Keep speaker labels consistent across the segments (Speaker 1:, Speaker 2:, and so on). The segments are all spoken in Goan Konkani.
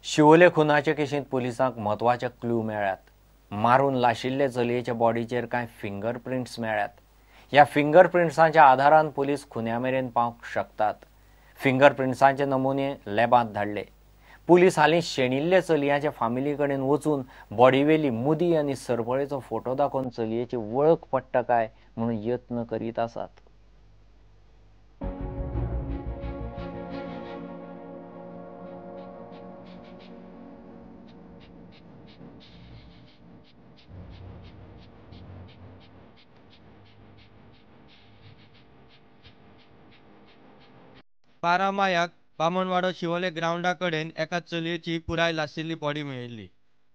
Speaker 1: शिवोले खुनाचे केशींत पुलिसांक म्हत्वाचे क्लू मेळ्ळ्यात. मारून लाशिल्ले चलयेच्या बॉडीचेर कांय फिंगरप्रिंट्स मेळ्ळ्यात. ह्या फिंगरप्रिंट्सांच्या आधारान पुलीस खुन्या मेरेन पावंक शकतात. फिंगरप्रिंट्सांचे नमुने लॅबांत धाडले. पुलीस हालीं शेणिल्ले चलयांच्या फामिली कडेन वचून बॉडीवेली मुदी आनी सरपळेचो फोटो दाखोवन चलयेची वळख पडटा काय म्हणून यत्न करीत आसात.
Speaker 2: बारा मायाक बामणवाडो शिवोले ग्रावंडा कडेन एका चलयेची पुराय लाशिल्ली बॉडी मेळिल्ली.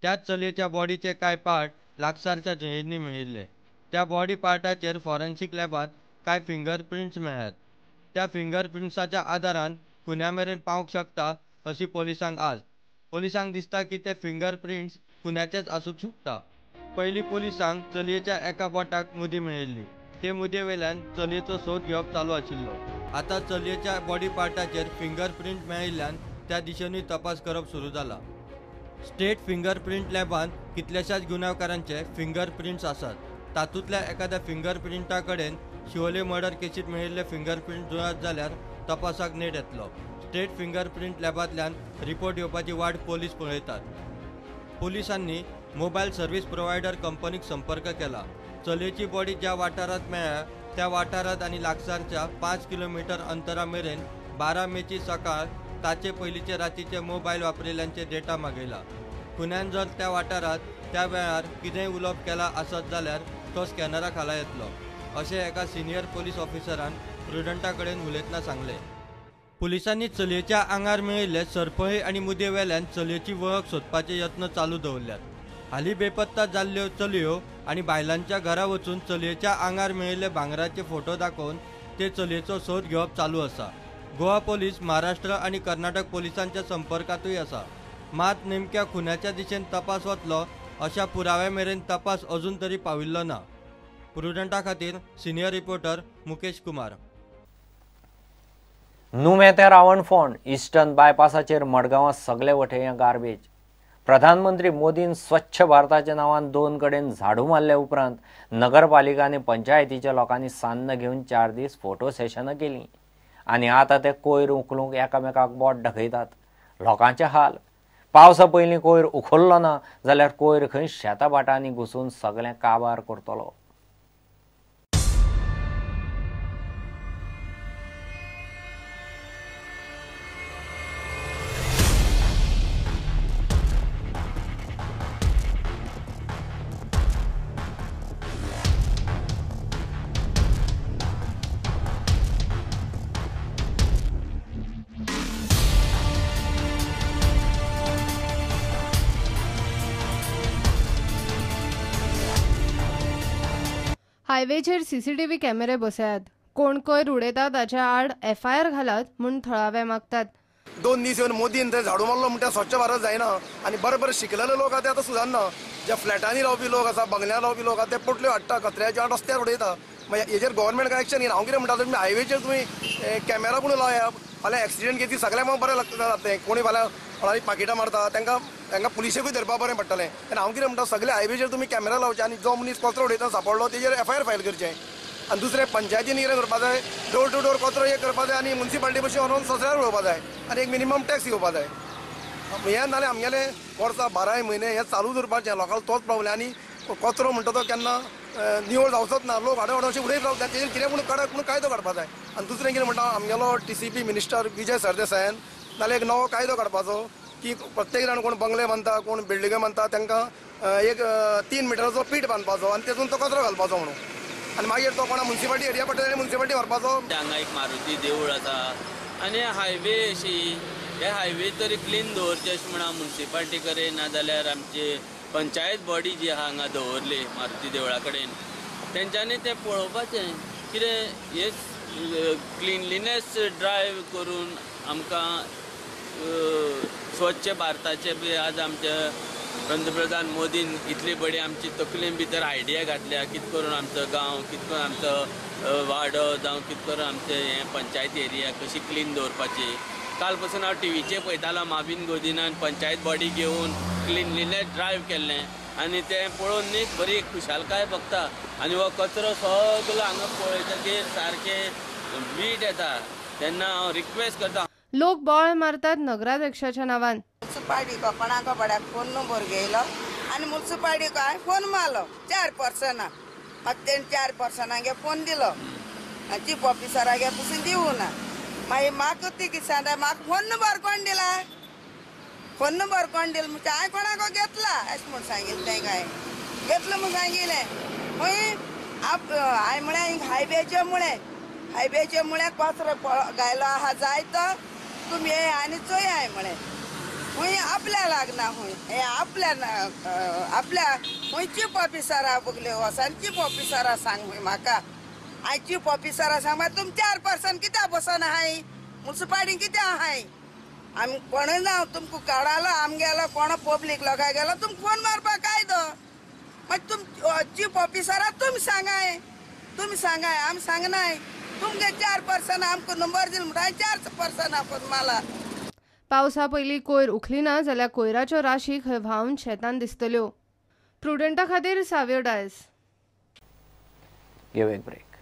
Speaker 2: त्याच चलयेच्या बॉडीचे कांय पार्ट लागसारच्या जंयनी मेळिल्ले. त्या बॉडी पार्टाचेर फॉरेन्सिक लॅबांत कांय फिंगरप्रिंट्स मेळ्ळ्यात. त्या फिंगरप्रिंट्साच्या आदारान खुन्या मेरेन पावंक शकता अशी पोलिसांक आस. पोलिसांक दिसता की ते फिंगरप्रिंट्स खुन्याचेच आसूंक शकता. पयलीं पोलिसांक चलयेच्या एका बोटाक मुदी मेळिल्ली. ते मुदयेवेल्यान चलयेचो सोद घेवप चालू आशिल्लो. आतां चलयेच्या बॉडी पार्टाचेर फिंगरप्रिंट मेळिल्ल्यान त्या दिशेनूय तपास करप सुरू जाला. स्टेट फिंगरप्रिंट लॅबांत कितल्याशाच गुन्यांवकारांचे फिंगरप्रिंट्स आसात. तातूंतल्या एखाद्या फिंगरप्रिंटा कडेन शिवोले मर्डर केसींत मेळिल्ले फिंगरप्रिंट जुळत जाल्यार तपासाक नेट येतलो. स्टेट फिंगरप्रिंट लॅबांतल्यान रिपोर्ट येवपाची वाट पोलीस पळयतात. पोलिसांनी मोबायल सर्व्हिस प्रोव्हायडर कंपनीक संपर्क केला. चलयेची बॉडी ज्या वाठारांत मेळ्ळ्या त्या वाठारांत आनी लागसारच्या 5 किलोमिटर अंतरा मेरेन 12 मेची सकाळ ताचे पयलींचे रातीचे मोबायल वापरिल्ल्यांचे डेटा मागयला. खुन्यान जर त्या वाठारांत त्या वेळार कितेंय उलोवप केलां आसत जाल्यार तो स्कॅनरा खाला येतलो अशें एका सिनियर पोलीस ऑफिसरान प्रुडंटा कडेन उलयतना सांगलें. पुलिसांनी चलयेच्या आंगार मेळिल्ले सरपळे आनी मुदये वेल्यान चलयेची वळख सोदपाचे यत्न चालू दवरल्यात. हालीं बेपत्ता जाल्ल्यो चलयो आनी बायलांच्या घरा वचून चलयेच्या आंगार मेळिल्ले भांगराचे फोटो दाखोवन ते चलयेचो सोद घेवप चालू आसा. गोवा पोलीस महाराष्ट्र आनी कर्नाटक पोलिसांच्या संपर्कांतूय आसा. मात नेमक्या खुन्याच्या दिशेन तपास वतलो अशा पुराव्या मेरेन तपास अजून तरी पाविल्लो ना. प्रुडंटा खातीर सिनियर रिपोर्टर मुकेश कुमार.
Speaker 1: नुवें ते रावणफोंड इस्टर्न बायपासाचेर मडगांवां सगळे वटेन गार्बेज. प्रधानमंत्री मोदीन स्वच्छ भारताच्या नांवान 2 कडेन झाडू मारल्या उपरांत नगरपालिका आनी पंचायतीच्या लोकांनी सान्न घेवन 4 दीस फोटो सेशनां केलीं आनी आतां ते कोयर उखलूंक एकामेकाक बोट दाखयतात. लोकांचे हाल. पावसा पयलीं कोयर उखल्लो ना जाल्यार कोयर खंय शेतां भाटांनी घुसून सगळें काबार करतलो.
Speaker 3: हायवेचेर सीसीटीव्ही कॅमेरे बसयात. कोण कोयर उडयता ताच्या आड एफआयआर घालात म्हूण थळावे मागतात.
Speaker 4: 2 दीस येवन मोदीन थंय झाडू मारलो म्हणटा स्वच्छ भारत जायना आनी बरे बरे शिकलेले लोक आसा ते आतां सुदारना. जे फ्लॅटांनी रावपी लोक आसा, बंगल्यान रावपी लोक आसा ते पोटल्यो हाडटा कचऱ्याच्यो आनी रस्त्यार उडयता. मागीर हेजेर गव्हर्मेंट काय एक्शन घेना. हांव कितें म्हणटा, तुमी हायवेचेर तुमी कॅमेरा पूण लायात. फाल्यां एक्सिडंट केसी सगळ्यांक बरें जातलें. कोणी फाल्यां कोणाली पाकिटां मारता तांकां तांकां पुलिशेकूय धरपा बरें पडटलें. आनी हांव कितें म्हणटा, सगळे हायवेचेर तुमी कॅमेरा लावचे आनी जो मनीस कचरो उडयता सापडलो तेजेर एफआयआर फायल करचें. आनी दुसरें पंचायतीन कितें करपा जाय, डोर टू डोर कचरो एक करपा जाय आनी मुन्सिपालिटी बशी व्हरून ससऱ्यार उडोवपा जाय आनी एक मिनिमम टॅक्स घेवपा जाय. हें नाल्यार आमगेलें वर्सा 12 म्हयने हें चालूच उरपाचें. लोकांक तोच प्रॉब्लेम आनी कचरो म्हणटा तो केन्ना निवळ जावचोच ना. लोक हाडून हाडून अशें उडयत रावता. तेजेर कितें पूण कडक पूण कायदो काडपा जाय. आनी दुसरें कितें म्हणटा, आमगेलो टीसीपी मिनिस्टर विजय सरदेसायान नाल्यार एक नवो कायदो काडपाचो की प्रत्येक जाण कोण बंगले बांदता, कोण बिल्डिंगे बांदता तांकां एक 3 मिटराचो पीठ बांदपाचो आनी तेतून तो कचरो घालपाचो म्हणून. आनी मागीर तो कोणा मुन्सिपालिटी एरिया पडटा जाल्यार मुन्सिपालिटी व्हरपाचो.
Speaker 5: हांगा एक मारुती देवूळ आसा आनी हायवे अशी हे हायवे तरी क्लीन दवरचे अशें म्हणा मुन्सिपालिटी कडेन, नाजाल्यार आमची पंचायत बॉडी जी आहा हांगा दवरली मारुती देवळा कडेन तेंच्यांनी तें पळोवपाचें कितें हे क्लिनलीनेस ड्रायव्ह करून आमकां स्वच्छ भारताचे बी आज आमच्या पंतप्रधान मोदीन इतली बरी आमची तकलेन भितर आयडिया घातल्या कितें करून आमचो गांव, कितें करून आमचो वाडो जावं कितें करून आमचें हें पंचायत एरिया कशी क्लीन दवरपाची. काल पासून हांव टिवीचेर पळयतालो माविन गोदिनान पंचायत बॉडी घेवन क्लिनलीनेस ड्रायव्ह केल्लें आनी तें पळोवन न्ही बरी खुशालकाय भोगता. आनी हो कचरो सगलो हांगा पळयतकीर सारकें वीट येता. तेन्ना हांव रिक्वेस्ट करता.
Speaker 3: लोक बोवाळ मारतात नगराध्यक्षाच्या नावान.
Speaker 6: मुन्सिपाल्टीको कोणाको बड्याक फोन नंबर घेयलो आनी मुन्सिपाल्टीको हांवें फोन मारलो 4 पर्सनां. मागीर तेणें 4 पर्सनांगे फोन दिलो आनी चीफ ऑफिसरागे पसून दिवना. मागीर म्हाका ती कितें सांगता, म्हाका फोन नंबर कोण दिला, फोन नंबर कोण दिलो म्हणजे हांवें कोणाको घेतला अशें म्हूण सांगिल्लें तेंका. हांवें घेतलो म्हूण सांगिल्लें. खंय हांवें म्हळें हायवेचे मुळें, हायवेचे मुळें कचरो घायलो आहा जायतो, तुमी येया आनी चोयाय म्हळें. खंय आपल्या लागना, खंय हे आपल्या आपल्या खंय चीफ ऑफिसरा बगले वचून चीफ ऑफिसरा सांग खंय म्हाका. हांवें चीफ ऑफिसरा सांग मागीर तुमी 4 पर्सन कित्याक बसना आहाय, मुन्सिपाल्टी कित्याक आहाय? आमी कोणूय जावं तुमकां काडालो आमगेलो कोण पब्लीक लोकां गेलो तुमकां फोन मारपाक कायदो. मागीर तुम चीफ ऑफिसरा तुमी सांगाय, तुमी सांगाय, आमी सांगनाय. तुमगे 4 पर्सन आमकां नंबर दिलो म्हणटा 4 पर्सनां फोन मारला.
Speaker 3: पावसा पयलीं कोयर उखलिना जाल्यार कोयराच्यो राशी खंय व्हांवन शेतान दिसतल्यो. प्रुडंटा खातीर सावियो डायस.
Speaker 1: घेवया एक ब्रेक.